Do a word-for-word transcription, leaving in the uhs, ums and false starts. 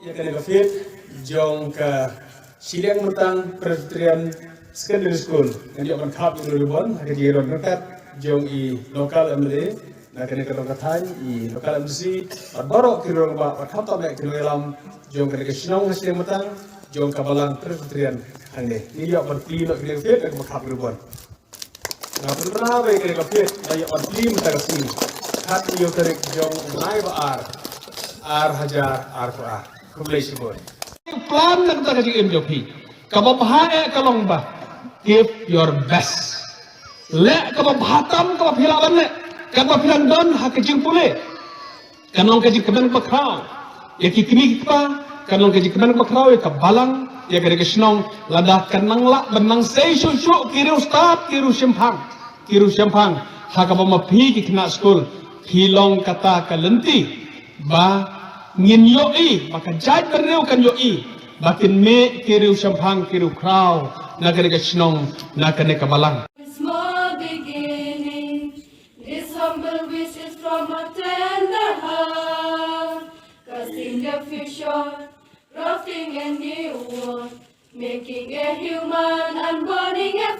Ïa kane ka field jong ka Shiliang Myntang Presbyterian Secondary School, ngan ïoh ban khap ïa u ribbon ha ka jingïaroh ryngkat jong i local M L A na kane ka dong ka thaiñ, i local M D C, bad baroh ki rangbah, bad khamtam eh ki nongïalam jong kane ka shnong ha Shiliang Myntang, jong ka Balang Presbyterian hangne. Ngi ïoh ban plie noh ïa kane ka field, ngan khap ïa u ribbon. Nga pynbna ba ïa kane ka field la ïoh ban plie mynta ka sngi, khathynñiew tarik jong u bnai ba ar, ar hajar arphew ar. Khublei shibun. Plan na kata ka jingim jong phi, kaba bha eh ka long ba give your best. Leh kaba bha tam kaba phi lah ban leh, kaba phi dang don ha ka jingpule. Kan long ka jingkmen kaba khraw ïa ki kmie ki kpa, kan long ka jingkmen kaba khraw ïa ka balang, ïa ka ri ka shnong, lada kan nang lah ban nang sei shuh shuh ki riew stad, ki riew shemphang, ki riew shemphang. Ha kaba ma phi ki khynnah skul, phi long kata ka lynti ba ngin ïohi ba ka jaitbynriew kan ïohi ba kin mih ki riew shemphang, ki riew khraw na ka ri ka shnong, na kane ka balang. Small beginning, this humble wish is from a tender heart. Casting the future, crafting a new world, making a human and burning a